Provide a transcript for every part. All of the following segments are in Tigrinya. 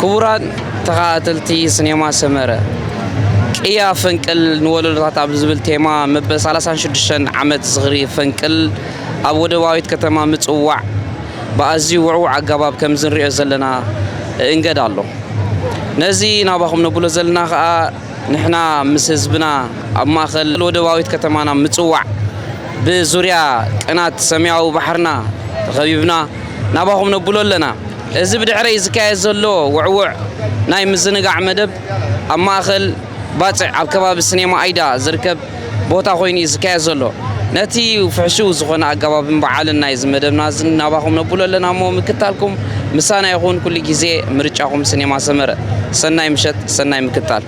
ክቡራን ተኸታተልቲ ስኔማ ሰመረ፣ ቅያ ፈንቅል ንወለዶታት ኣብ ዝብል ቴማ፣ መበል ሰላሳን ሽዱሽተን ዓመት ዝኽሪ ፈንቅል ኣብ ወደባዊት ከተማ ምጽዋዕ ብኣዝዩ ውዕዉዕ ኣገባብ ከም ዝንሪኦ ዘለና እእንገድ ኣሎ። ነዚ ናባኹም ነብሎ ዘለና ኸኣ፣ ንሕና ምስ ህዝብና ኣብ ማእከል ወደባዊት ከተማና ምጽዋዕ፣ ብዙርያ ቅናት ሰማያዊ ባሕርና ተኸቢብና ናባኹም ነብሎ ኣለና። እዚ ብድሕረይ ዝካየድ ዘሎ ውዕውዕ ናይ ምዝንጋዕ መደብ፣ ኣብ ማእከል ባጽዕ ኣብ ከባቢ ስኔማ ኣይዳ ዝርከብ ቦታ ኮይኑ እዩ ዝካየድ ዘሎ። ነቲ ፍሕሽው ዝኾነ ኣገባብን በዓልን ናይዚ መደብና እዚ ናባኹም ነብሎ ኣለና እሞ፣ ምክታልኩም ምሳና ይኹን። ኩሉ ግዜ ምርጫኹም ስኔማ ሰመረ። ሰናይ ምሸት፣ ሰናይ ምክታል።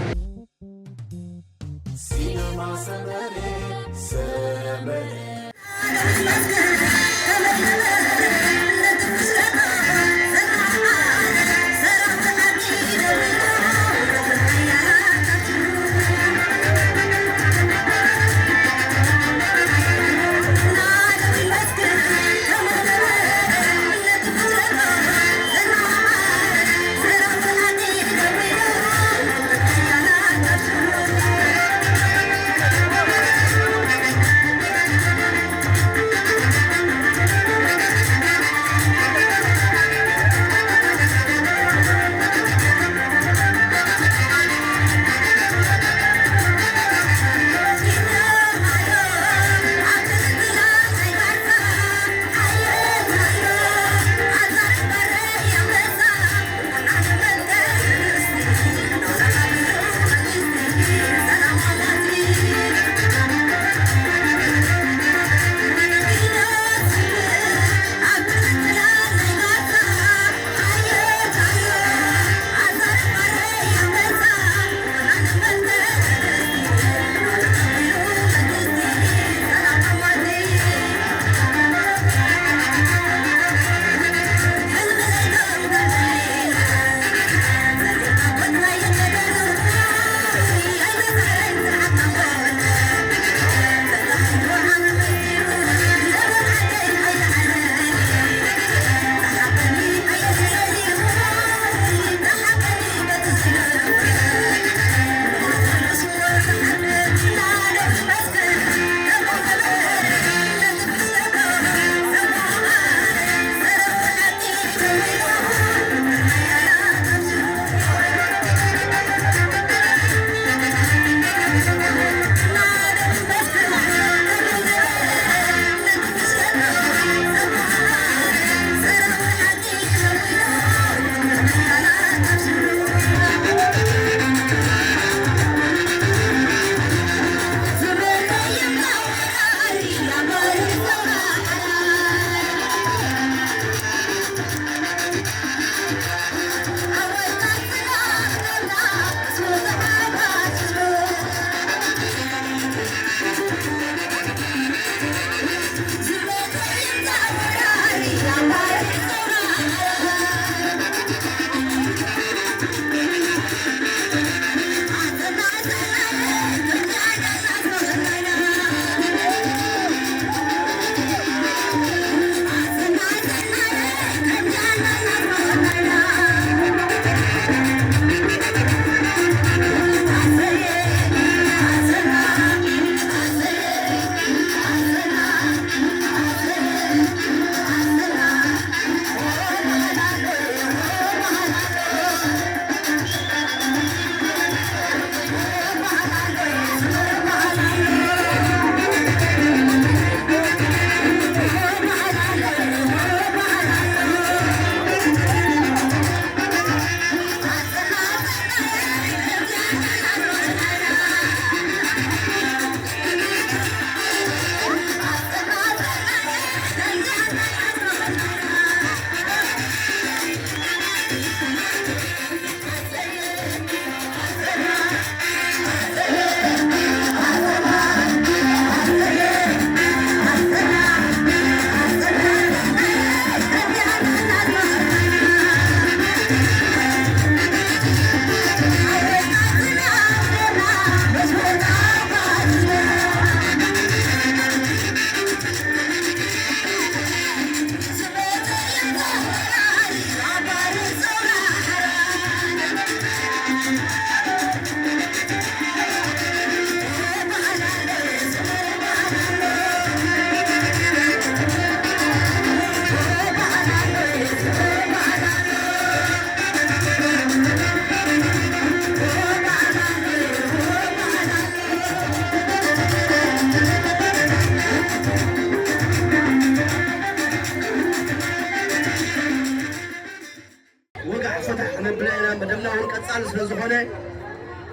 ስለ ዝኾነ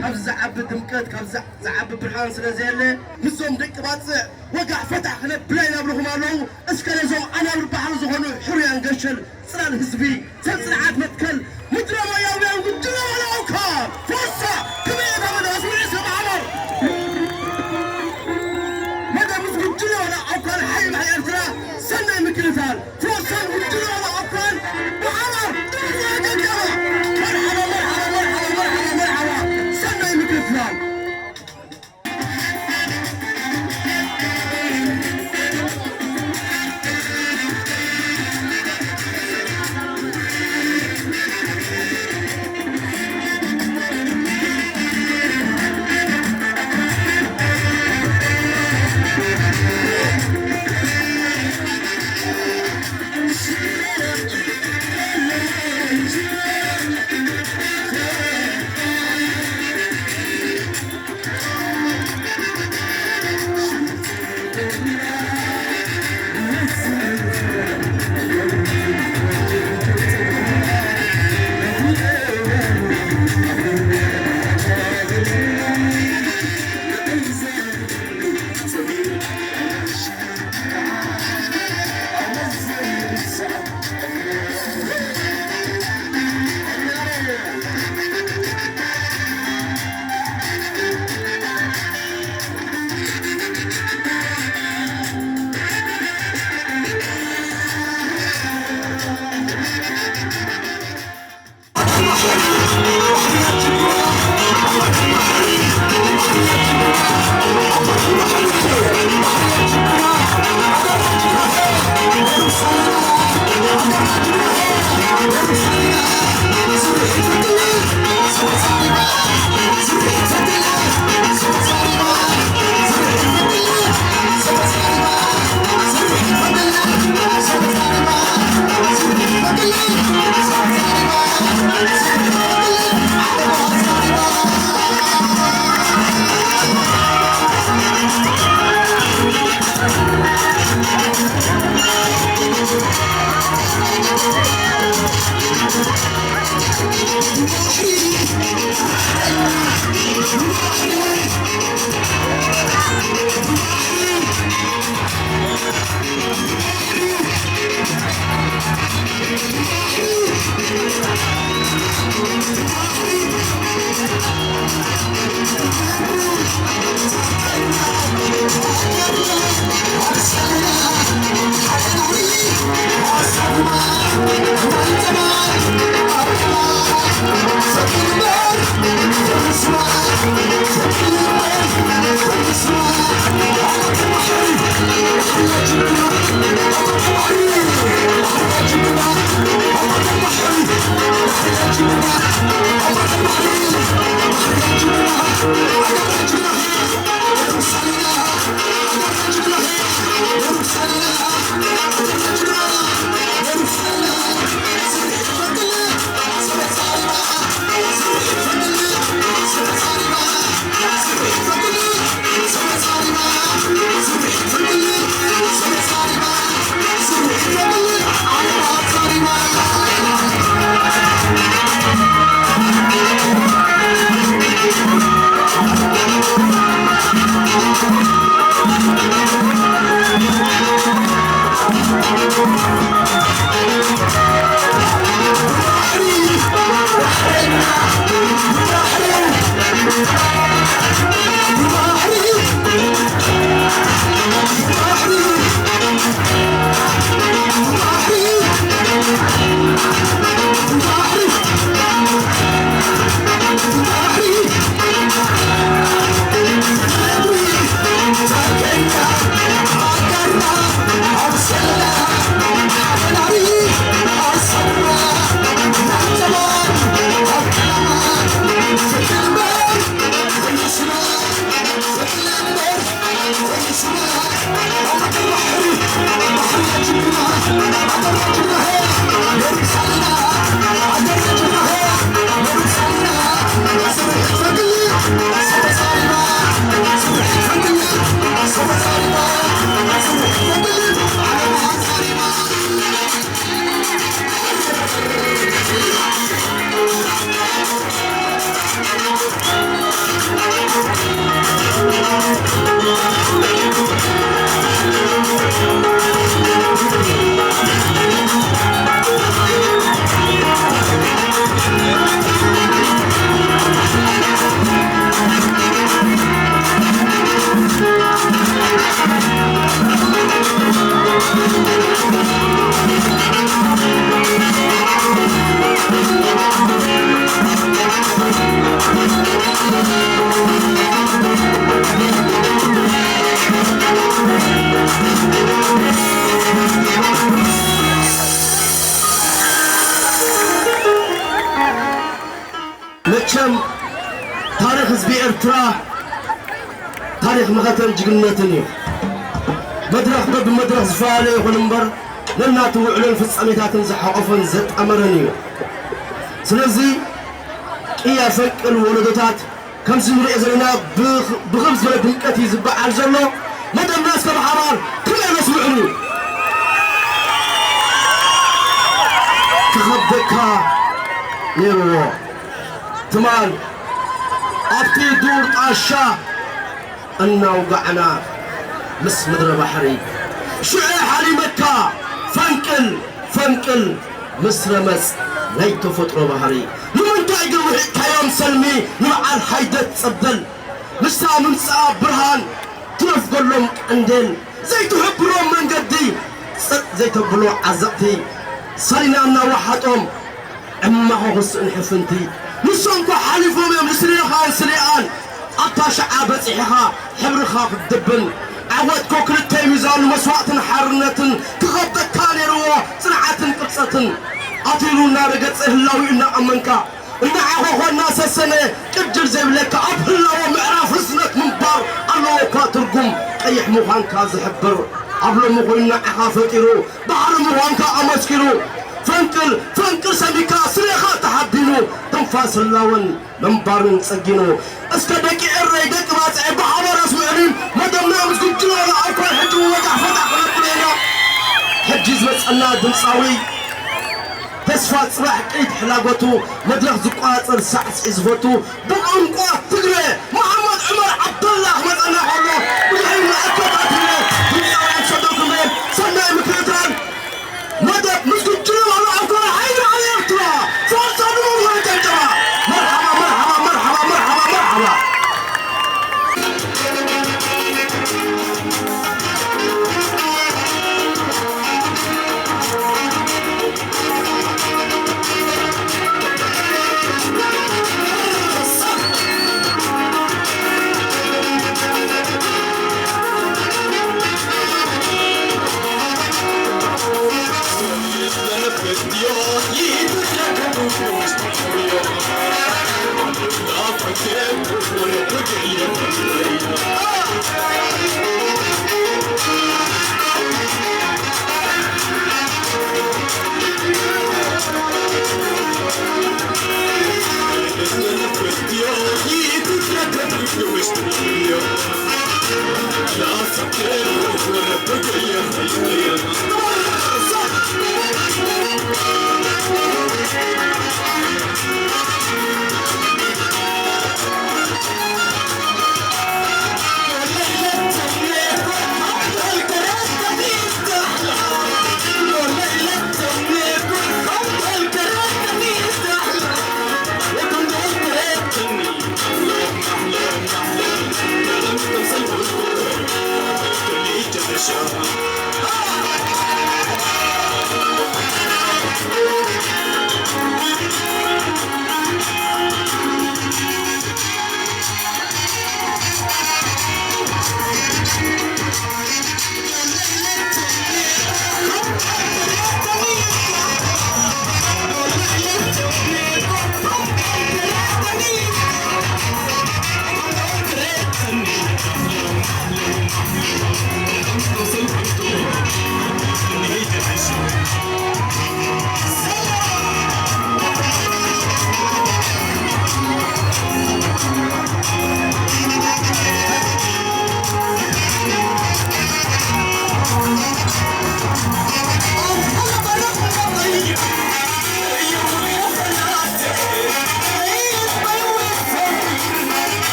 ካብዚ ዝዓቢ ድምቀት ካብዚ ዝዓቢ ብርሃን ስለ ዘየለ ምስዞም ደቂ ባፅዕ ወጋሕ ፈታሕ ክነብላ ይነብርኹም ኣለዉ። እስከ ነዞም ኣናብር ባሕሪ ዝኾኑ ሕሩያን ገሸል ጽላል ህዝቢ ሰብ ጽንዓት መትከል ምድረ ማያውያን ጉጅለ ዋላ ኣውካር ፎርሳ ክመየታ መድረስ ውዒ ሰብ ዓመር መደብ ምስ ጉጅለ ዋላ ኣውካር ሓይል ኤርትራ ሰናይ ምክልታል ፎርሳን ጉጅለ ዋላ ኣውካር ብሓባር ድምፂ ኣገገማ መርሓባ መርሓባ መርሓባ መርሓባ መርሓባ ሰናይ ምክልታል ታሪኽ መኸተን ጅግንነትን እዩ። መድረኽ በብመድረኽ ዝፈላለ ይኹን እምበር፣ ነናቱ ውዕሎን ፍጻሜታትን ዝሓቖፈን ዘጣመረን እዩ። ስለዚ ቅያ ፈንቅል ወለዶታት ከምዚ ንሪኦ ዘለና ብኽ-፣ ብኽብ ዝበለ ድምቀት እዩ ዝበዓል ዘሎ። መደብና እስከ ብሓባር ክልኤ ነስምዕሉ። ክኸብደካ ነይርዎ። ትማል ኣብቲ ዱር ጣሻ እናውጋዕና ምስ ምድረ ባሕሪ ሽዑ ሓሊመካ ፈንቅል ፈንቅል ምስ ረመጽ ናይ ተፈጥሮ ባህሪ። ንምንታይ ግን ውሒጥካዮም ሰልሚ ንበዓል ሃይደት ጸብደል? ንሳ ምምጻኣ ብርሃን ትነፍገሎም ቀንዴል ዘይትሕብሮም መንገዲ ጸጥ ዘይተብሎ ዓዘቕቲ ሰሊና እናወሓጦም ዕማኾ ክስእን ሕፍንቲ። ንሶም እኮ ሓሊፎም እዮም ንስሌኻን ስሌኣን ኣብታ ሸዓ በጺሕኻ ሕብርኻ ክትድብን። ዓወትኮ ክልተ ሚዛኑ መስዋእትን ሓርነትን ክኸብደካ ነይርዎ ጽንዓትን ቅብጸትን። ኣትይሩ እናረገጸ ህላዊኡ እናቐመንካ እናዓኾኾ እናሰሰነ ቅጅል ዘይብለካ ኣብ ህላወ ምዕራፍ ህስነት ምንባር ኣለዎ እኳ ትርጉም ቀይሕ ምዃንካ ዝሕብር ኣብ ሎሚ ኮይኑ ንዓኻ ፈጢሩ ባሕሪ ምዃንካ ኣመስኪሩ ፈንቅል ፈንቅል ሰሚካ ስሬኻ ተሓቢኑ ትንፋስ ህላወን ምንባርን ጸጊኑ። እስከ ደቂ ኤረይ ደቂ ባጽዕ ብሓባር ኣስምዑኒ። መደብና ምስ ጉጅለ ኣኮይ ሕጂ ወጋሕ ፈታሕ ክነብር ኢና። ሕጂ ዝመጸና ድምጻዊ ተስፋ ጽባሕ ቅይት ሕላጎቱ መድረኽ ዝቋጸር ሳዕስዒ ዝፈቱ ብቋንቋ ትግረ መሓመድ ዑመር ዓብደላ ክመጸና ከሎ ብድሕሪ ኣከታቲለ ድምጻውያን ክሰደልኩም እየ። ሰናይ ምክትታል መደብ ምስ ጉጅለ ዋላ ኣኮ ሓይሊ በዓል ኤርትራ ፎርሳ ንመንጎ ጨብጨባ። መርሓባ መርሓባ መርሓባ መርሓባ መርሓባ።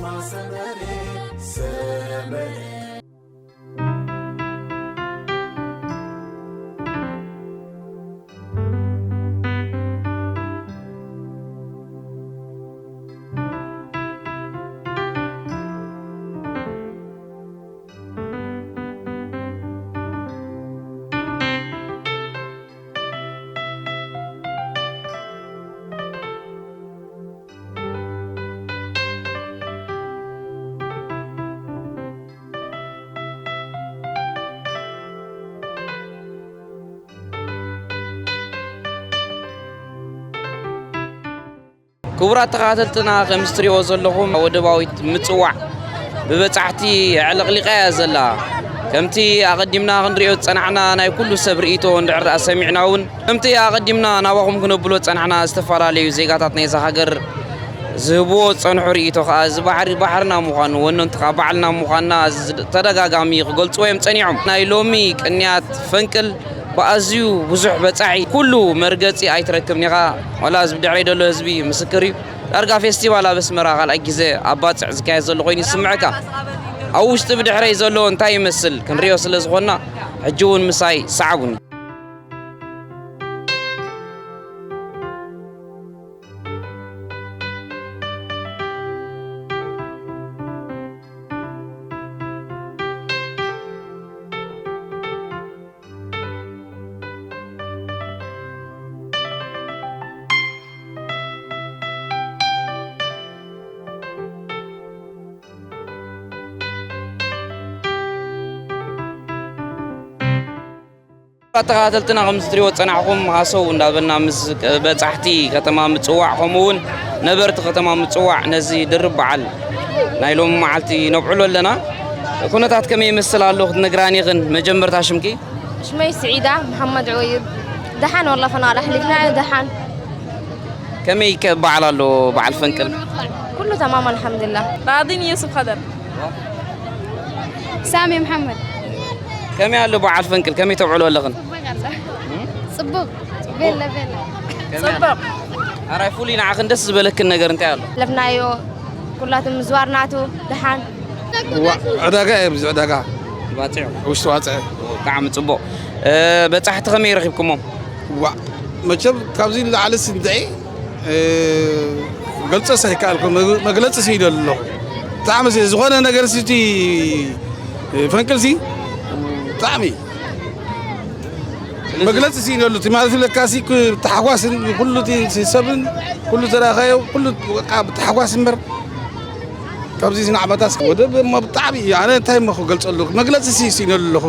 ሰመረ፣ ሰመረ። ክቡራት ተኸታተልትና፣ ከም እትሪእዎ ዘለኹም ወደባዊት ምጽዋዕ ብበጻሕቲ ኣዕለቕሊቓ እያ ዘላ። ከምቲ ኣቐዲምና ክንሪኦ ዝጸናሕና፣ ናይ ኩሉ ሰብ ርእይቶ እንድሕር ደኣ ሰሚዕና እውን፣ ከምቲ ኣቐዲምና ናባኹም ክነብሎ ዝጸናሕና፣ ዝተፈላለዩ ዜጋታት ናይዛ ሃገር ዝህብዎ ዝጸንሑ ርእይቶ ከኣ፣ እዚ ባሕሪ ባሕርና ምዃኑ፣ ወነንቱ ከኣ ባዕልና ምዃንና፣ እዚ ተደጋጋሚ ክገልጽዎ እዮም ጸኒሖም። ናይ ሎሚ ቅንያት ፈንቅል ብኣዝዩ ብዙሕ በጻሒ፣ ኩሉ መርገጺ ኣይትረክብን ኢኻ። ዋላ እዚ ብድሕረይ ዘሎ ህዝቢ ምስክር እዩ። ዳርጋ ፌስቲቫል ኣብ ኣስመራ ካልኣይ ግዜ ኣብ ባጽዕ ዝካየድ ዘሎ ኮይኑ ይስምዐካ። ኣብ ውሽጢ ብድሕረይ ዘሎ እንታይ ይመስል ክንሪኦ ስለ ዝኾንና፣ ሕጂ እውን ምሳይ ሰዓቡኒ። ተኸታተልትና፣ ከም ዝትሪእዎ ዝጸናሕኩም፣ ሃሰው እንዳበልና ምስ በጻሕቲ ከተማ ምጽዋዕ፣ ከምኡ እውን ነበርቲ ከተማ ምጽዋዕ ነዚ ድርብ በዓል ናይ ሎሚ መዓልቲ ነብዕሎ ኣለና። ኩነታት ከመይ ይመስል ኣሎ ክትነግራኒ ኢኽን? መጀመርታ ሽምኪ? ሽመይ ስዒዳ መሓመድ ዑበይድ። ደሓን ወላ ፈናል ኣሕሊፍና ደሓን። ከመይ ከ በዓል ኣሎ በዓል ፈንቅል? ኩሉ ተማም ኣልሓምዱሊላህ። ራዲን ዩሱፍ ኸደር። ሳሚ መሓመድ። ከመይ ኣሎ በዓል ፈንቅል? ከመይ ተብዕሎ ኣለኽን? ጽቡቕ። ቤላ ቤላ። ከመይ ኣሎ? ጽቡቕ። ኣራይ ፍሉይ ንዓኽን ደስ ዝበለክን ነገር እንታይ ኣሎ? ለፍናዮ ኩላትም ምዝዋር ናቱ ደሓን። ዋ፣ ዕዳጋ እየ፣ ኣብዚ ዕዳጋ። ባጽዕ። ውሽጢ ባጽዕ። ብጣዕሚ ጽቡቕ። እ፣ በጻሕቲ ከመይ ረኺብኩሞም? ዋ፣ መቸም ካብዚ ንላዕሊ ስንትዒ፣ እ፣ ገልጸስ ኣይከኣልኩን። መግ-፣ መግለጺ ስኢነ ኣለኹ። ብጣዕሚ ሲ-፣ ዝኾነ ነገር ሲ እቲ፣ እ፣ ፈንቅልሲ ብጣዕሚ መግለጺ ስኢነሉ። እቲ ማለት ለካሲ ክ-፣ ታሕጓስን ኩሉ እቲ ሰብን ኩሉ ተራኸዮ፣ ኩሉ በቃ ብታሕጓስ እምበር ካብዚ ዝናዕመታስ ወደብ እሞ ብጣዕሚ እዩ። ኣነ እንታይ እሞ ክገልጸሉ? መግለጺ ሲ-፣ ሲነሉ ኣለኹ።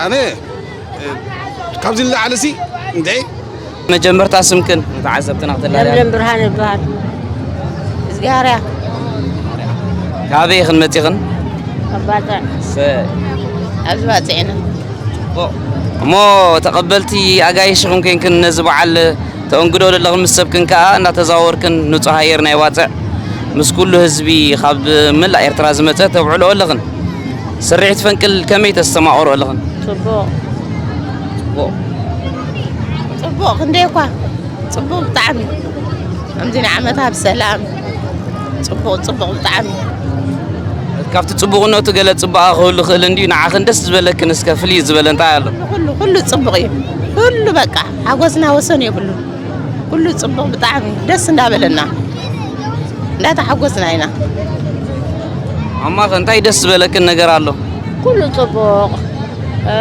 ኣነ፣ እ፣ ካብዚ ንላዕሊ ሲ፣ እንዴ? መጀመርታ ስምክን ንተዓዘብትና ክተላልያ። ለምለም ብርሃን ይበሃል። እዝጊሃርያ። ካበይ ኢኽን መጺኽን? ኣባጽዕ። ሰ- ኣብዚ ባጽዕ ኢና። እሞ ተቐበልቲ ኣጋይሽ ኢኹም ኮይንክን ነዚ በዓል ተእንግዶ ዘለኽን ምስ ሰብክን ከኣ እናተዛወርክን ንጹህ ኣየር ናይ ባጽዕ ምስ ኩሉ ህዝቢ ካብ መላእ ኤርትራ ዝመጸ ተብዕልኦ ኣለኽን። ስርሒት ፈንቅል ከመይ ተስተማቕሮ ኣለኽን? ጽቡቕ። ጽቡቕ። ጽቡቕ ክንደይ እኳ ጽቡቕ ብጣዕሚ። ከምዚ ንዓመታ ብሰላም። ጽቡቕ፣ ጽቡቕ ብጣዕሚ። ካብቲ ጽቡቕነቱ ገለ ጽባቐ ክህሉ ይኽእል እንድዩ። ንዓኽን ደስ ዝበለክን እስከ ፍልይ ዝበለ እንታይ ኣሎ? ኩሉ፣ ኩሉ ጽቡቕ እዩ። ኩሉ በቃ ሓጎስና ወሰን የብሉን። ኩሉ ጽቡቕ ብጣዕሚ ደስ እንዳበለና እንዳተሓጎስና ኢና። ኣማኸ እንታይ ደስ ዝበለክን ነገር ኣሎ? ኩሉ ጽቡቕ። እ፣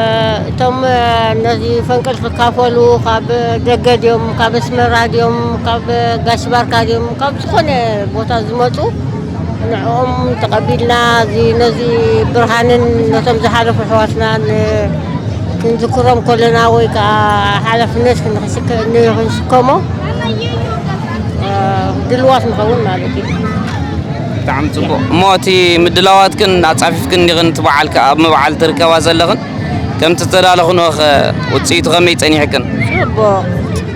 እቶም፣ እ፣ ነዚ ፈንቅል ክካፈሉ ካብ ደገ ድዮም፣ ካብ ኣስመራ ድዮም፣ ካብ ጋሽ ባርካ ድዮም፣ ካብ ዝኾነ ቦታ ዝመጹ ንዕኦም ተቐቢልና እዚ ነዚ ብርሃንን ነቶም ዝሓለፉ ኣሕዋትናን ክንዝክሮም ከለና ወይ ከዓ ሓላፍነት ክንክስከ-፣ ንክንስከሞ፣ እ፣ ድልዋት ንኸውን ማለት እዩ። ብጣዕሚ ጽቡቕ። እሞ እቲ ምድላዋትክን ኣጻፊፍክን ዲኽን እቲ በዓል ከ ኣብ ምብዓል ትርከባ ዘለኽን? ከምቲ ዝተዳለኽንኦ ኸ ውጽኢቱ ከመይ ጸኒሕክን? ጽቡቕ።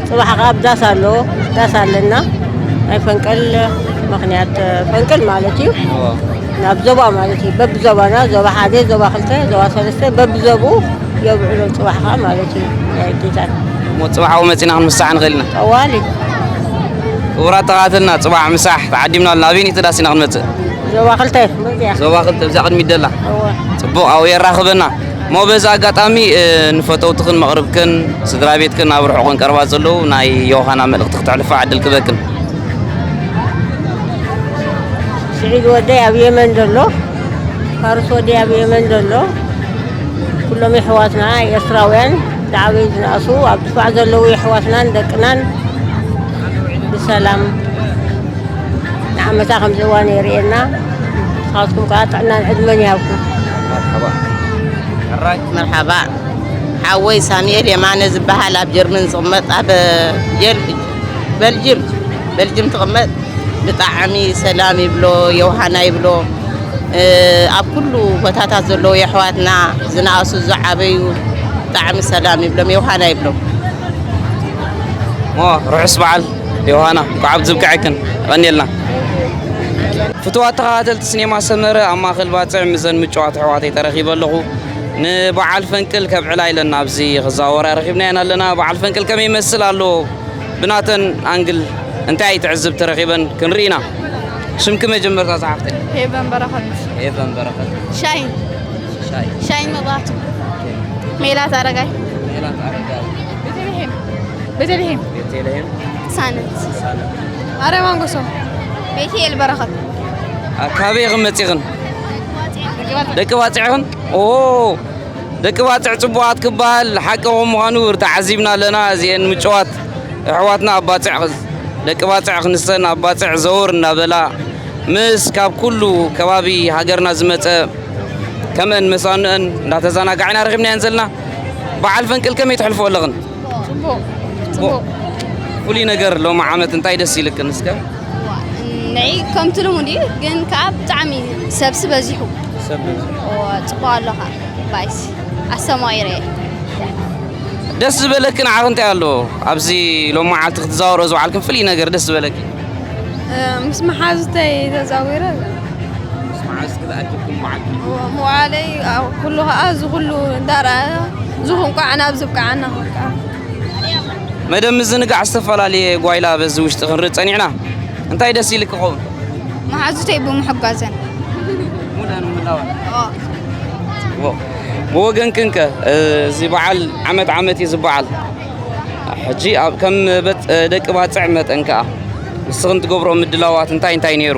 ጽባሕ ከኣ ኣብ ዳስ ኣሎ፣ ዳስ ኣለና። ናይ ፈንቅል ምኽንያት ፈንቅል ማለት እዩ። እዎ። ናብ ዞባ ማለት እዩ። በብዞባና ዞባ ሓደ፣ ዞባ ክልተ፣ ዞባ ሰለስተ በብዞብኡ የብዕሎ ጽባሕ ከኣ ማለት እዩ። ናይ ጌታ። እሞ ጽባሕ ኣብኡ መጺና ክንምሳሕ ንኽእል ኢና? ጠዋሊ። ክቡራት ተኸታተልና፣ ጽባሕ ምሳሕ ተዓዲምና ኣለና። ኣበይን እቲ ዳስ ኢና ክንመጽእ? ዞባ ክልተ። ዞባ ክልተ ብዛ ቅድሚት ደላ። እወ። ጽቡቕ፣ ኣብኡ የራኽበና። እሞ በዚ ኣጋጣሚ፣ እ፣ ንፈተውትኽን መቕርብክን ስድራ ቤትክን ኣብ ርሑቕን ቀረባ ዘለዉ ናይ ዮሃና መልእኽቲ ክተሕልፋ ዕድል ክበክን። ስዒድ ወደይ ኣብ የመን ዘሎ፣ ፋርስ ወደይ ኣብ የመን ዘሎ፣ ኩሎም የሕዋትና ኤርትራውያን ዝዓበዩ ዝነኣሱ ኣብ ድፋዕ ዘለዉ የሕዋትናን ደቅናን ብሰላም ንዓመታ ከምዚ እዋን የርእየና። ንስኻትኩም ከዓ ጥዕናን ዕድመን ይሃብኩም። መርሓባ። መርሓባ። ሓወይ ሳሙኤል የማነ ዝበሃል ኣብ ጀርመን ዝቕመጥ ኣብ ጀል-፣ በልጅም፣ በልጅም ትቕመጥ። ብጣዕሚ ሰላም ይብሎ፣ የውሃና ይብሎ። እ፣ ኣብ ኩሉ ቦታታት ዘለዉ የሕዋትና ዝነኣሱ ዝዓበዩ ብጣዕሚ ሰላም ይብሎም፣ የውሃና ይብሎም። እሞ ርሑስ በዓል ዮሃና፣ እንኳዕ ኣብዚ ብቅዐክን። የቐንየልና። ፍቱዋት ተኸታተልቲ ሲኔማ ሰመረ፣ ኣብ ማእከል ባጽዕ ምዘን ምጭዋት ኣሕዋተይ ተረኺበ ኣለኹ። ንበዓል ፈንቅል ከብዕላ ኢለን ኣብዚ ክዛወራ ረኺብናየን ኣለና። በዓል ፈንቅል ከመይ ይመስል ኣሎ? ብናተን ኣንግል እንታይ ትዕዝብቲ ረኺበን ክንርኢ ኢና። ሽምኪ መጀመርታ ዝሓፍተይ? ሄቨን በረኸት። ሄቨን በረኸት። ሻይን። ሻይ። ሻይን መብራቱ። ሜላት ኣረጋይ። ሜላት ኣረጋይ። ቤተልሔም። ቤተልሔም። ቤተልሔም። ቅሳነት። ቅሳነት። ኣረ ማንጎሶ። ቤቴል በረኸት። አ፣ ካበይ ኢኽን መጺኽን? ደቂ ባጽዕ ኢኽን? ኦ፣ ደቂ ባጽዕ ጽቡቓት ክበሃል ሓቂ ከም ምዃኑ ተዓዚብና ኣለና። እዚኤን ምጭዋት ኣሕዋትና ኣብ ባጽዕ፣ ደቂ ባጽዕ ክንሰን ኣብ ባጽዕ ዘወር እናበላ ምስ ካብ ኩሉ ከባቢ ሃገርና ዝመጸ ከምአን መሳንአን እንዳተዘናጋዕ ኢና ረኺብናየን ዘለና። በዓል ፈንቅል ከመይ ተሕልፎ ኣለኽን? ጽቡቕ፣ ጽቡቕ። ፍሉይ ነገር ሎሚ ዓመት እንታይ ደስ ኢልክን እስከ? ንዒ ከምቲ ልሙድ እዩ፣ ግን ከኣ ብጣዕሚ ሰብሲ በዚሑ። ሰብ በዚሑ። እዎ፣ ጽቡቕ ኣሎ ከኣ። ባይስ፣ ኣስተማቒረ እየ። ደስ ዝበለኪ ንዓኺ እንታይ ኣሎ? ኣብዚ ሎም መዓልቲ ክትዛወሮ ዝወዓልክን ፍሉይ ነገር ደስ ዝበለኪ? እ፣ ምስ መሓዙተይ ተዛዊረ። ምስ መሓዙትኪ ተኣኪብኩም መዓልቲ? እዎ፣ መዋዕለይ፣ ኣብ ኩሉ ከኣ እዚ ኩሉ እንዳረኣያ፣ እዚ እንቋዕ ናብዚ ብቅዓና፣ በቃ። መደብ ምዝንጋዕ ዝተፈላለየ ጓይላ በዚ ውሽጢ ክንርኢ ጸኒሕና። እንታይ ደስ ኢልኪ ክኸውን? መሓዙተይ ብምሕጋዘን። ሙዳን ምህላወን። ኦ። ዎ። ብወገንክን ከ፣ እዚ በዓል ዓመት ዓመት እዩ ዝበዓል። ሕጂ ኣብ፣ ከም በት-፣ ደቂ ባጽዕ መጠን ከኣ፣ ንስኽን ትገብሮ ምድላዋት እንታይ እንታይ ነይሩ?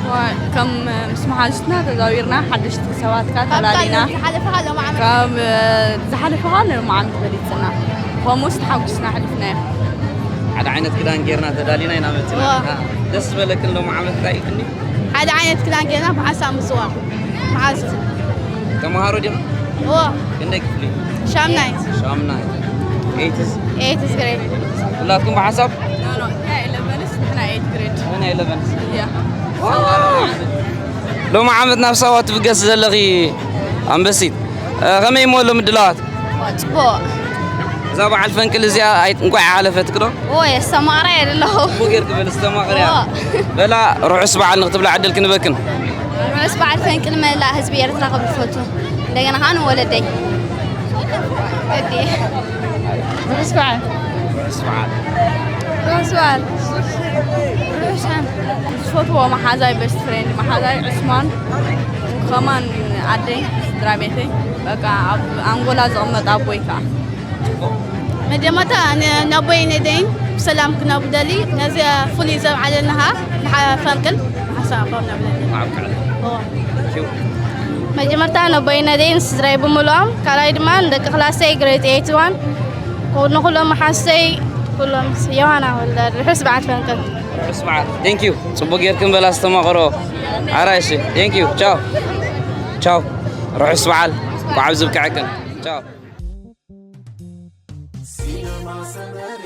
ዋ-፣ ከም ምስ መሓዙትና ተዛዊርና፣ ሓደሽቲ ሰባት ከኣ ተላሊና። ዝሓለፈ ከኣ ሎማዓመት። ካብ፣ ዝሓለፈ ከኣ ሎማዓመት በሊጽና። ከምኡስ ተሓጒስና ኣሕሊፍናዮ። ሓደ ዓይነት ክዳን ጌርና ተዳሊና ኢና መጺና። ዋ። ደስ ዝበለክን ሎማዓመት እንታይ ኢልክኒ? ሓደ ዓይነት ክዳን ጌርና ብሓንሳብ ምጽዋር። መሓዙት። ተማሃሮ ዲኹም? እዎ። ክንደይ ክፍሊ? ሻምናይ። ሻምናይ። ኤይትስ? ኤይትስ ግሬድ። ኩላትኩም ብሓንሳብ? ኖ፣ ኖ፣ ንሕና ኢለቨንስ፣ ንሕና ኤይት ግሬድ። ንሕና ኢለቨንስ። ያ። ሎሚ ዓመት ናብ ሳዋ ትብገስ ዘለኺ ኣንበሲት። እ፣ ከመይ እሞ ኣሎ ምድላዋት? ጽቡቕ። እዛ በዓል ፈንቅል እዚኣ ኣይ-፣ እንቋዕ ሓለፈትኪ ዶ? ኦይ፣ ኣስተማቕራ እየ ዘለኹ። ጽቡቕ ጌርኪ በል፣ ኣስተማቕርያ። እዎ። በላ፣ ርሑስ በዓል ንክትብላ ዕድል ክንበክን። ርሑስ በዓል ፈንቅል መላእ ህዝቢ ኤርትራ ክብል ዝፈቱ። እንደገና ከኣ ንወለደይ። እዴ። ርሑስ በዓል። ርሑስ በዓል። ርሑስ በዓል። ርሑስ በዓል። ዝፈትዎ መሓዛይ፣ ቤስት ፍሬንድ መሓዛይ ዑስማን፣ ከማን ኣደይ፣ ስድራ ቤተይ፣ በቃ ኣብ ኣንጎላ ዝቕመጥ ኣቦይ ከኣ። መጀመርታ ን-፣ ነቦይ ነደይን ብሰላም ክነብሩ ደሊ፣ ነዚ ፍሉይ ዘብዓለልና ኸኣ ንሓ-፣ ፈንቅል ሓሳብ ኣቦም ነብለኒ። መጀመርታ ነቦይ ነደይን ስድራይ ብምልኦም፣ ካልኣይ ድማ ንደቂ ክላሰይ ግሬድ ኤይት ዋን፣ ንኹሎም መሓዝተይ ኩሎም ዮሃና ወልደ ርሑስ በዓል ፈንቅል። ርሑስ በዓል። ቴንክ ዩ። ጽቡቅ ጌርክን በላ ኣስተማቕሮ። ኣራይ እሺ። ቴንክ ዩ። ቻው። ቻው። ርሑስ በዓል። እንኳዕ ኣብዚ ብቅዐክን። ቻው። ሲነማ ሰመረ፣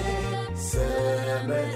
ሰመረ።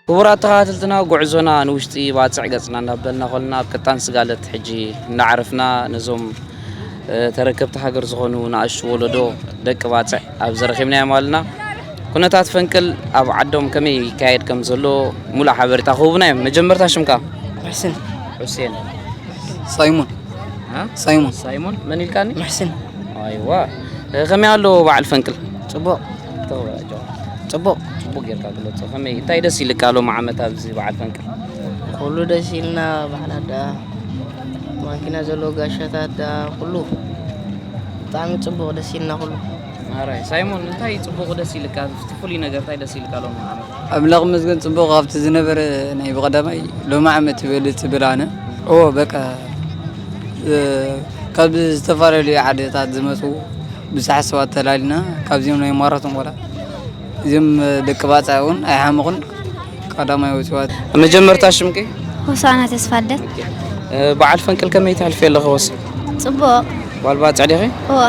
ክቡራት ተኸታተልትና፣ ጉዕዞና ንውሽጢ ባጽዕ ገጽና እናበልና ኮልና ኣብ ቀጣን ስጋለት ሕጂ እናዓረፍና ነዞም ተረከብቲ ሃገር ዝኾኑ ንኣሽቱ ወለዶ ደቂ ባጽዕ ኣብዚ ረኺብናዮም ኣለና። ኩነታት ፈንቅል ኣብ ዓዶም ከመይ ይካየድ ከም ዘሎ ሙሉእ ሓበሬታ ክህቡና እዮም። መጀመርታ ሽምካ? ሕስን። ሑሴን። ሳይሞን። እ? ሳይሞን። ሳይሞን መን ኢልካኒ? ምሕስን። ኣይዋ። እ፣ ከመይ ኣሎ በዓል ፈንቅል? ጽቡቕ። ተው፣ ጆ። ጽቡቕ። ጽቡቕ ጌርካ ግለጾ። ከመይ፣ እንታይ ደስ ኢልካ ሎም ዓመት ኣብዚ በዓል ፈንቅል? ኩሉ ደስ ኢልና፣ በዓላት ደኣ፣ ማኪና ዘለዎ ጋሻታት ደኣ፣ ኩሉ ብጣዕሚ ጽቡቕ ደስ ኢልና ኩሉ። ኣራይ፣ ሳይሞን፣ እንታይ ጽቡቕ ደስ ኢልካ? እቲ ፍሉይ ነገር እንታይ ደስ ኢልካ ሎም ዓመት? ኣምላኽ ይመስገን፣ ጽቡቕ ካብቲ ዝነበረ ናይ ብቐዳማይ ሎም ዓመት ይበልጽ ይብል ኣነ። ኦ፣ በቃ፣ እ፣ ካብ ዝተፈላለዩ ዓድታት ዝመጹ ብዙሓት ሰባት ተላሊና፣ ካብዚኦም ናይ ማራቶን ቆልዓ፣ እዚኦም ደቂ ባጽዕ እውን ኣይሓመቑን፣ ቀዳማይ ወጺኦም። መጀመርታ ሽምኪ? ሆሳዕና ተስፋልደት። እ፣ በዓል ፈንቅል ከመይ ተሕልፊ ኣለኺ ወሲ? ጽቡቕ። ጓል ባጽዕ ዲኺ? እወ።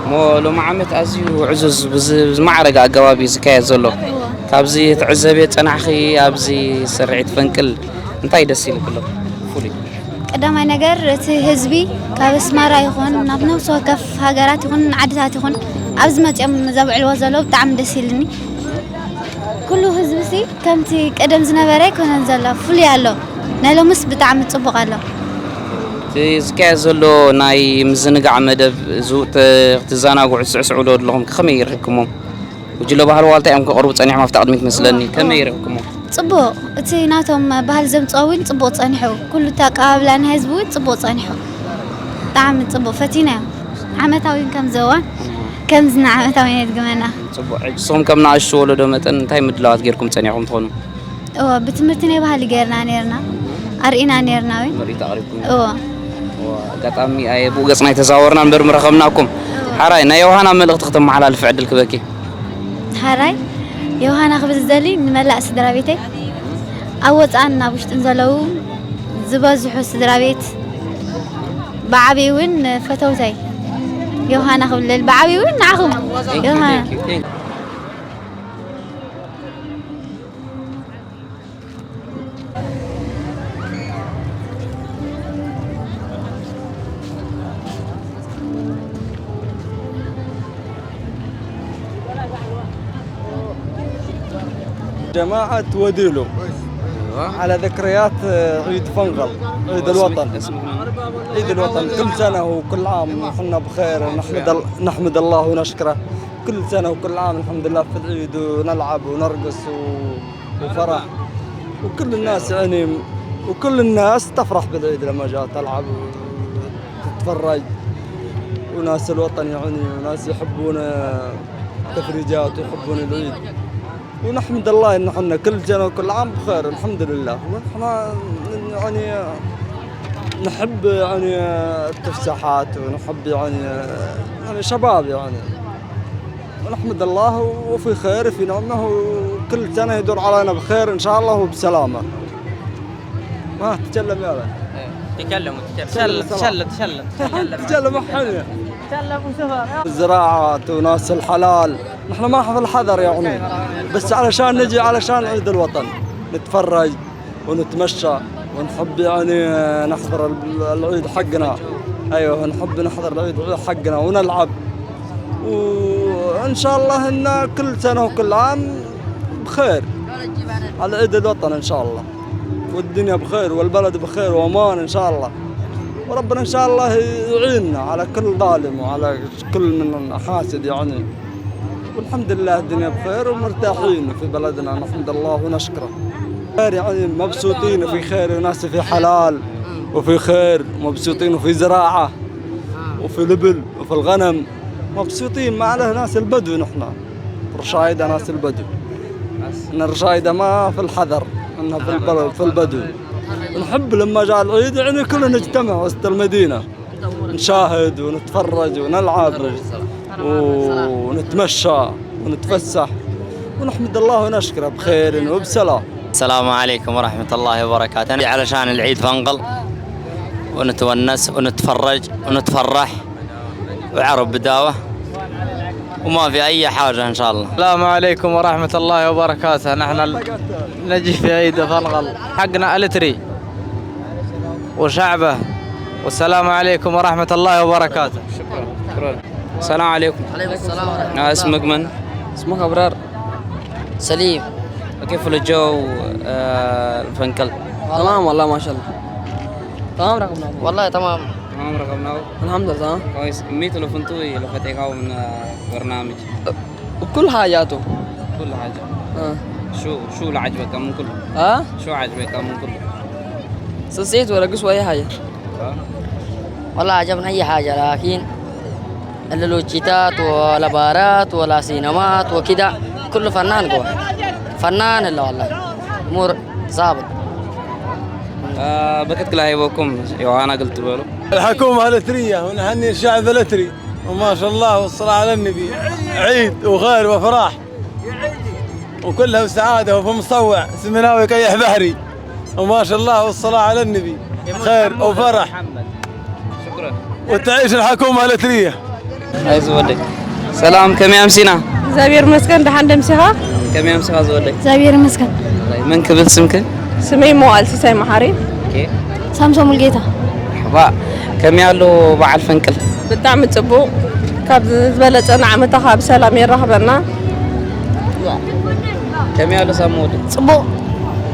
እሞ ሎሚ ዓመት ኣዝዩ ዕዙዝ ብዝ-፣ ብዝማዕረገ ኣገባብ እዩ ዝካየድ ዘሎ። እወ። ካብዚ ትዕዘብዮ ጸናሕኺ ኣብዚ ስርዒት ፈንቅል እንታይ ደስ ኢልኪ ኣሎ? ፍሉይ። ቀዳማይ ነገር እቲ ህዝቢ ካብ ኣስመራ ይኹን ናብ ነፍሲ ወከፍ ሃገራት ይኹን ዓድታት ይኹን ኣብዚ መጺኦም ዘብዕልዎ ዘለዉ ብጣዕሚ ደስ ኢልኒ። ኩሉ ህዝብሲ ከምቲ ቀደም ዝነበረ ኣይኮነን ዘሎ፣ ፍሉይ ኣሎ። ናይ ሎምስ ብጣዕሚ ጽቡቕ ኣሎ። እቲ ዝካየድ ዘሎ ናይ ምዝንጋዕ መደብ፣ ዝ-፣ ተ-፣ ክትዘናግዑ ትስዕስዑ ዶ ኣለኹም? ከመይ ረኺብኩሞ? ጉጅለ ባህሊ ዋልታ እዮም ከቕርቡ ጸኒሖም ኣብቲ ቅድሚት መስለኒ። ከመይ ረኺብኩሞ? ጽቡቕ። እቲ ናቶም ባህሊ ዘምጽኦ እውን ጽቡቕ ጸኒሑ። ኩሉ እቲ ኣቀባብላ ናይ ህዝቢ እውን ጽቡቕ ጸኒሑ። ብጣዕሚ ጽቡቕ ፈቲናዮ። ዓመታዊ ከም ዘዋን ከምዚ ንዓመታዊ የድግመና። ጽቡቕ። ሕጂ ንስኹም ከም ንኣሽቱ ወለዶ መጠን እንታይ ምድላዋት ጌርኩም ጸኒሕኩም ትኾኑ? እወ፣ ብትምህርቲ ናይ ባህሊ ጌርና ኔርና። ኣርኢና ኔርና ወይ? ምርኢት ኣቕሪብኩም? እወ። እወ፣ ኣጋጣሚ ኣየ ብኡ ገጽና ኣይተዛወርና እምበር ምረኸብናኩም። እወ። ሓራይ፣ ናይ ዮሃና መልእኽቲ ተመሓላልፊ ዕድል ክበኪ። ሓራይ፣ ዮሃና ክብል ዝደሊ ንመላእ ስድራ ቤተይ፣ ኣብ ወጻእን ኣብ ውሽጥን ዘለዉ ዝበዝሑ ስድራ ቤት፣ ብዓብዪ እውን ፈተውተይ ዮሃና ክብል ደሊ፣ ብዓብዪ እውን ንዓኹም። Thank you, ዮሃና። Thank you, thank you. جماعة وديلو، أيوة. على ذكريات، آه، عيد فنقل، عيد الوطن. اسمك من؟ عيد الوطن، كل سنة وكل عام وحنا بخير، نحمد ال-، نحمد الله ونشكره. كل سنة وكل عام الحمد لله في العيد ونلعب ونرقص و-، وفرح. وكل الناس يعني، وكل الناس تفرح بالعيد لما جاء تلعب وتتفرج. وناس الوطن يعني، وناس يحبون التفريجات ويحبون العيد. ونحمد الله إن حنا كل سنة وكل عام بخير، الحمد لله. ونحن يعني نحب يعني التفسحات، ونحب يعني، يعني شباب يعني. ونحمد الله وفي خير في نعمة، وكل سنة يدور علينا بخير إن شاء الله وبسلامة. ما تتكلم يا ولد. تكلم، تكلم. تكلم، تكلم، تكلم. تكلم، حلو. تكلم وسفر. الزراعة وناس الحلال. نحن ما في الحذر يعني. بس علشان نجي علشان عيد الوطن. نتفرج. ونتمشى ونحب يعني نحضر ال-، العيد حقنا. أيوة، نحب نحضر العيد حقنا ونلعب. وإن شاء الله إن كل سنة وكل عام بخير على عيد الوطن إن شاء الله. والدنيا بخير والبلد بخير وأمان إن شاء الله. وربنا إن شاء الله يعيننا على كل ظالم وعلى كل من حاسد يعني. والحمد لله الدنيا بخير ومرتاحين في بلدنا، نحمد الله ونشكره. خير يعني، مبسوطين في خير، وناس في حلال وفي خير، مبسوطين وفي زراعة وفي الإبل وفي الغنم. مبسوطين، ما عليه ناس البدو نحن. رشايدة ناس البدو. إن الرشايدة ما في الحذر، إنها في البلد، في البدو. نحب لما جاء العيد يعني كلنا نجتمع وسط المدينة. نشاهد ونتفرج ونلعب و-، ونتمشى ونتفسح ونحمد الله ونشكره بخير وبسلام. السلام عليكم ورحمة الله وبركاته. أنا علشان العيد فنقل ونتونس ونتفرج ونتفرح وعرب بداوة. وما في أي حاجة إن شاء الله. السلام عليكم ورحمة الله وبركاته. نحن ال- نجي في عيد فنقل حقنا ألتري وشعبه. والسلام عليكم ورحمة الله وبركاته. شكرا. شكرا. السلام عليكم. عليكم السلام ورحمة آه، اسمك من؟ اسمك أبرار. سليم. كيف الجو؟ آه، الفنكل. تمام والله، ما شاء الله. تمام رقمنا. والله تمام. تمام رقمنا. الحمد لله. كويس. ميت لو فنتوي لو فتيكاو من، آه، برنامج. بكل حاجاته. كل حاجة. آه. شو، شو اللي عجبك من كله؟ آه؟ شو عجبك من كله؟ سسيت ولا قصوى أي حاجة. والله عجبنا أي حاجة، لكن اللوتشيتات ولا بارات ولا سينمات وكده، كله فنان جوا. فنان إلا والله. أمور ظابط. آه، بكت كلا هيبوكم، يوهانا قلت بولو. الحكومة الأترية، ونحني الشعب الأتري. وما شاء الله والصلاة على النبي. عيد وخير وأفراح. وكلها وسعادة وفي مصوع سمناوي قيح بحري. وما شاء الله والصلاة على النبي. خير وفرح. شكرا. وتعيش الحكومة الأترية. أي زودك. سلام، كم يا أمسينا؟ زابير مسكن دحان دمسيها. كم يا أمسيها زودك؟ زابير مسكن. طيب، من كبل سمك؟ سمي مو ألسي ساي محاري. أوكي. ሳምሶም ሙልጌታ። مرحبا. كم يا له بعد فنكل؟ ብጣዕሚ ጽቡቕ። ካብ ዝበለጸ ንዓመታኻ ብሰላም የራኽበና። ከመይ ኣሎ ሳም ወዲ? ጽቡቕ።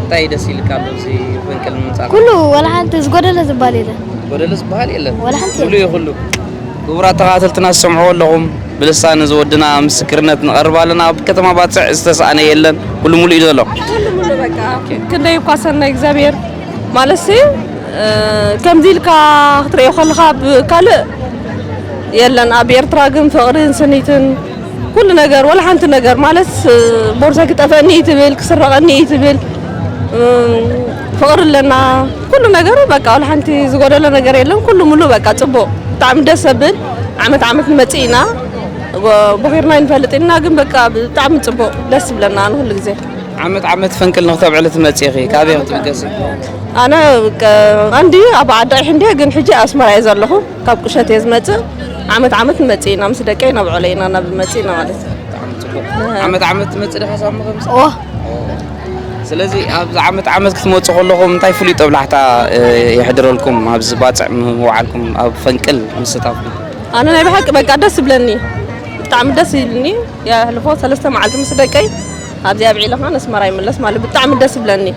እንታይ ደስ ኢልካ ኣሎ እዚ ፈንቅል ምምጻእ? ኩሉ፣ ዋላ ሓንቲ ዝጎደለ ዝበሃል የለን። ጎደለ ዝበሃል የለን። ዋላ ሓንቲ ሙሉ የለን። እዩ ኩሉ። ክቡራት ተኸታተልትና ትሰምዕዎ ኣለኹም። ብልሳን እዚ ወድና ምስክርነት ንቐርብ ኣለና። ኣብ ከተማ ባጽዕ ዝተሳእነ የለን። ኩሉ ሙሉ እዩ ዘሎ። ኩሉ ሙሉ በቃ። ክንደይ እኳ ሰናይ እግዚኣብሔር ማለት ሲ፣ እ፣ ከምዚ ኢልካ ክትርእዮ ከለኻ ብካልእ የለን። ኣብ ኤርትራ ግን ፍቕርን ስኒትን ኩሉ ነገር፣ ወላ ሓንቲ ነገር ማለት፣ እ፣ ቦርሳ ክጠፈኒ እዩ ትብል፣ ክስረቐኒ እዩ ትብል፣ እ፣ ፍቕሪ ኣለና። ኩሉ ነገሩ በቃ፣ ወላ ሓንቲ ዝጎደሎ ነገር የለን። ኩሉ ሙሉ በቃ ጽቡቕ፣ ብጣዕሚ ደስ ዘብል። ዓመት ዓመት ንመጽእ ኢና፣ ጎ-፣ ቦኺርና ኣይንፈልጥ ኢና፣ ግን በቃ ብጣዕሚ ጽቡቕ፣ ደስ ይብለና ንኩሉ ግዜ። ዓመት ዓመት ፈንቅል ንክተብዕሊ ትመጽኢ ኢኺ፣ ካበይ ክትብገሲ? ኣነ ቀ-፣ ቀንዲ ኣብ ዓዲ ኣይሕ እንድየ፣ ግን ሕጂ ኣስመራ እየ ዘለኹ። ካብ ቁሸት እየ ዝመጽእ። ዓመት ዓመት ንመጽእ ኢና፣ ምስ ደቀይ ነብዕሎ ኢና፣ ናብ መጽእ ኢና ማለት እዩ። ብጣዕሚ ጽቡቕ። ዓመት ዓመት ትመጽእ ዲኻ ሳሚ ከምዚ? እወ። ስለዚ ኣብዚ ዓመት ዓመት ክትመጹ ከለኹም እንታይ ፍሉይ ጦብላሕታ፣ እ፣ የሕድረልኩም ኣብዚ ባጽዕ ምውዓልኩም ኣብ ፈንቅል ምስታፍኩም? ኣነ ናይ ብሓቂ በቃ ደስ ይብለኒ። ብጣዕሚ ደስ ይብልኒ። የሕልፎ ሰለስተ መዓልቲ ምስ ደቀይ ኣብዚኣ ኣብዒለ ኸዓ ነስመራ ይምለስ ማለት ብጣዕሚ ደስ ይብለኒ።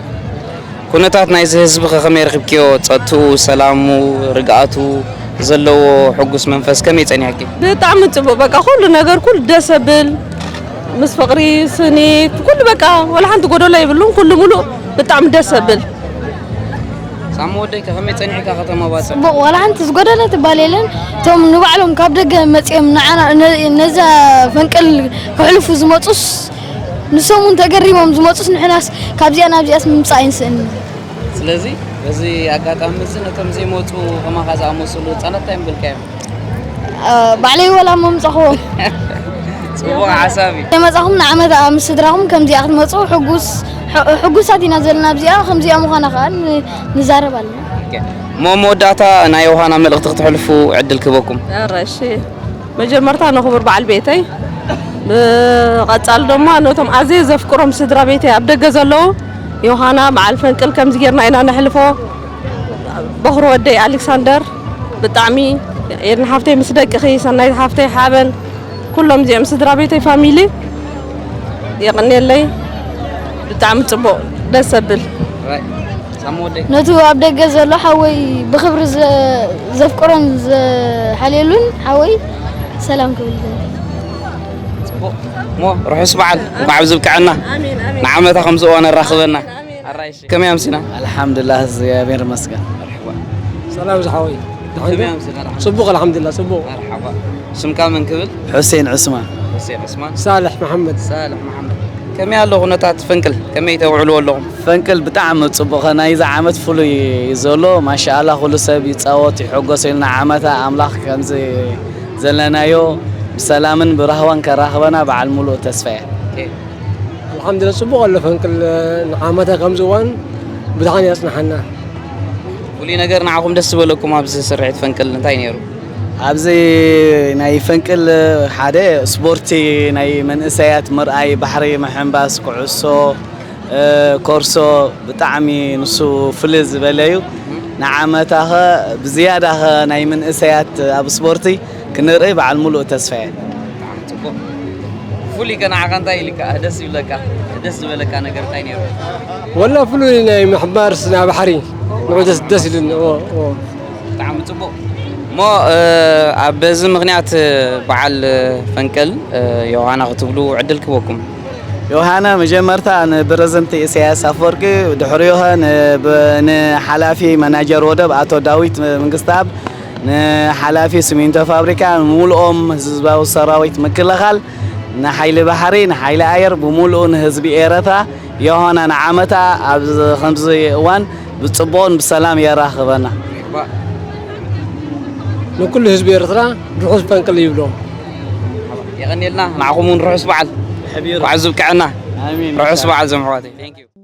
ኩነታት ናይዚ ህዝቢ ከ ከመይ ረኺብክዮ? ጸጥትኡ፣ ሰላሙ፣ ርግኣቱ ዘለዎ ሕጉስ መንፈስ ከመይ ጸኒሕኪ? ብጣዕሚ ጽቡቕ፣ በቃ ኩሉ ነገር ኩሉ ደስ ዘብል፣ ምስ ፍቕሪ፣ ስኒት፣ ኩሉ በቃ ወላ ሓንቲ ጎደሎ የብሉን፣ ኩሉ ሙሉእ ብጣዕሚ ደስ ዘብል። ሳሚ ወደይ ከ ከመይ ጸኒሕካ ከተማ ባጽዕ? ጽቡቕ፣ ዋላ ሓንቲ ዝጎደለ ትባል የለን። እቶም ንባዕሎም ካብ ደገ መጺኦም ንዓና፣ ነ-፣ ነዛ ፈንቅል ክሕልፉ ዝመጹስ፣ ንሶም እውን ተገሪሞም ዝመጹስ፣ ንሕናስ ካብዚኣ ናብዚኣስ ምምጻእ ኣይንስእንን። ስለዚ በዚ ኣጋጣሚ እዚ ነቶም ዘይመጹ ከማኻ ዝኣመሰሉ ህጻናት እንታይ ምበልካዮም? እ፣ ባዕለይ ወላ መምጻኹዎም። ጽቡቕ ሓሳብ እዩ። ከመጻኹም ንዓመት ምስ ስድራኹም ከምዚኣ ክትመጹ ሕጉስ፣ ሕ-፣ ሕጉሳት ኢና ዘለና። ኣብዚኣ ከምዚኣ ምዃና ከኣ ን-፣ ንዛረብ ኣለና። ኦኬ። እሞ መወዳእታ ናይ ዮሃና መልእኽቲ ክትሕልፉ ዕድል ክህበኩም። ኧረ እሺ። መጀመርታ ንኽቡር በዓል ቤተይ፣ ብቐጻሊ ድማ ነቶም ኣዝየ ዘፍቅሮም ስድራ ቤተይ ኣብ ደገ ዘለዉ፣ ዮሃና በዓል ፈንቅል ከምዚ ጌርና ኢና ነሕልፎ። በኹሪ ወደይ ኣሌክሳንደር፣ ብጣዕሚ ኤድና ሓፍተይ ምስ ደቅኺ፣ ሰናይት ሓፍተይ፣ ሓበን፣ ኩሎም እዚኦም ስድራ ቤተይ ፋሚሊ የቐንየለይ። ብጣዕሚ ጽቡቕ፣ ደስ ዘብል። ራይ፣ ሳሚ ወደይ። ነቱ ኣብ ደገ ዘሎ ሓወይ ብኽብሪ ዘ-፣ ዘፍቅሮን ዘሓልየሉን ሓወይ ሰላም ክብል። ጽቡቕ። እሞ ርሑስ በዓል፣ እንኳዕ ኣብዚ ብቅዐና። ኣሜን፣ ኣሜን። ንዓመታ ከምዚ እዋን ኣራኽበና። ኣሜን። ኣራይሽ። ከመይ ኣምሲና? ኣልሓምዱሊላህ፣ እግዚኣብሔር ይመስገን። መርሐባ። ሰላም ዝሓወይ። ከመይ ኣምሲና? ኣልሓምዱሊላህ። ጽቡቕ፣ ኣልሓምዱሊላህ፣ ጽቡቕ። መርሐባ። ስምካ መን ክብል? ሑሴን ዑስማን። ሑሴን ዑስማን። ሳልሕ መሓመድ። ሳልሕ መሓመድ። ከመይ ኣሎ ኩነታት ፈንቅል? ከመይ ተውዕልዎ ኣለኹም? ፈንቅል ብጣዕሚ ጽቡቕ፣ ናይዚ ዓመት ፍሉይ እዩ ዘሎ። ማሻኣላ፣ ኩሉ ሰብ ይጻወት፣ ይሕጎስ ኢልና ዓመታ ኣምላኽ ከምዚ ዘለናዮ ብሰላምን ብራህዋን ከራኽበና በዓል ሙሉእ ተስፋ እየ። ኦኬ። ኣልሓምዱሊላህ፣ ጽቡቕ ኣሎ ፈንቅል፣ ንዓመታ ከምዚ እዋን ብድሓን ያጽንሓና። ፍሉይ ነገር ንዓኹም ደስ ዝበለኩም ኣብዚ ስርሒት ፈንቅል እንታይ ነይሩ? ኣብዚ ናይ ፈንቅል ሓደ ስፖርቲ ናይ መንእሰያት ምርኣይ፣ ባሕሪ ምሕንባስ፣ ኩዕሶ፣ እ፣ ኮርሶ ብጣዕሚ ንሱ ፍልይ ዝበለ እዩ። ንዓመታኸ ብዝያዳኸ ናይ መንእሰያት ኣብ ስፖርቲ ክንርኢ በዓል ሙሉእ ተስፋ እየ። ጽቡቕ። ፍሉይ ከ ንዓኻ እንታይ ኢልካ ደስ ይብለካ? ደስ ዝበለካ ነገር እንታይ ነይሩ? ወላ ፍሉይ ናይ ምሕባርስ ናይ ባሕሪ ንዑ ደስ ደስ ኢሉኒ። ኦ፣ ኦ። ብጣዕሚ ጽቡቕ። እሞ፣ እ፣ ኣብ በዚ ምኽንያት፣ እ፣ በዓል፣ እ፣ ፈንቅል፣ እ፣ ዮሃና ክትብሉ ዕድል ክህበኩም። ዮሃና መጀመርታ ንፕረዚደንት ኢሳያስ ኣፈወርቂ፣ ድሕሪኡ ኸ ን-፣ ብ-፣ ንሓላፊ መናጀር ወደብ ኣቶ ዳዊት መንግስተኣብ፣ ንሓላፊ ሲሚንቶ ፋብሪካ፣ ንምሉኦም ህዝባዊ ሰራዊት ምክልኻል፣ ንሓይሊ ባሕሪ፣ ንሓይሊ ኣየር፣ ብምሉኡ ንህዝቢ ኤረትራ ዮሃና ንዓመታ ኣብ ከምዚ እዋን ብጽቡቕን ብሰላም የራኽበና። ንኩሉ ህዝቢ ኤርትራ ርሑስ ፈንቅል ይብሎ። የቐንየልና። ንዓኹም እውን ርሑስ በዓል። እንኳዕ ዝብቅዐና። ኣሚን። ርሑስ በዓል ዞም ኣሕዋተይ። Thank you።